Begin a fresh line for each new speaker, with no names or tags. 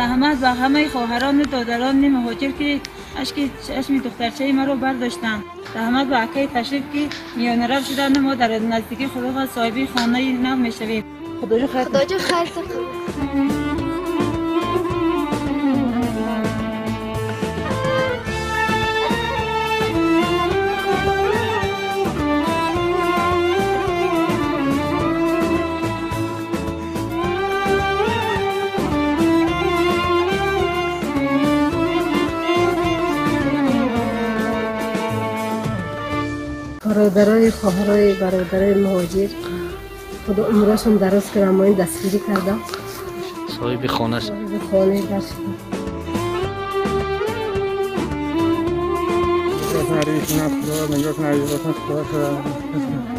Раҳмат ба ҳамаи хоҳарону додарони муҳоҷир, ки ашки чашми духтарчаи маро бардоштанд. Раҳмат ба акаи Ташриф, ки миёнарав шуданд. Мо дар наздикии Худо соҳиби хонаи нав мешавем.
Худоҷон хайр.
Худоҷон хайр.
Бародарои, хоҳарои, бародарои муҳоҷир, Худо умрашон дароз кунад, мо ин дастгирӣ кардам.
Соҳиби хона.
Соҳиби хонаи дар шудам.
Худо нигоҳ кунад.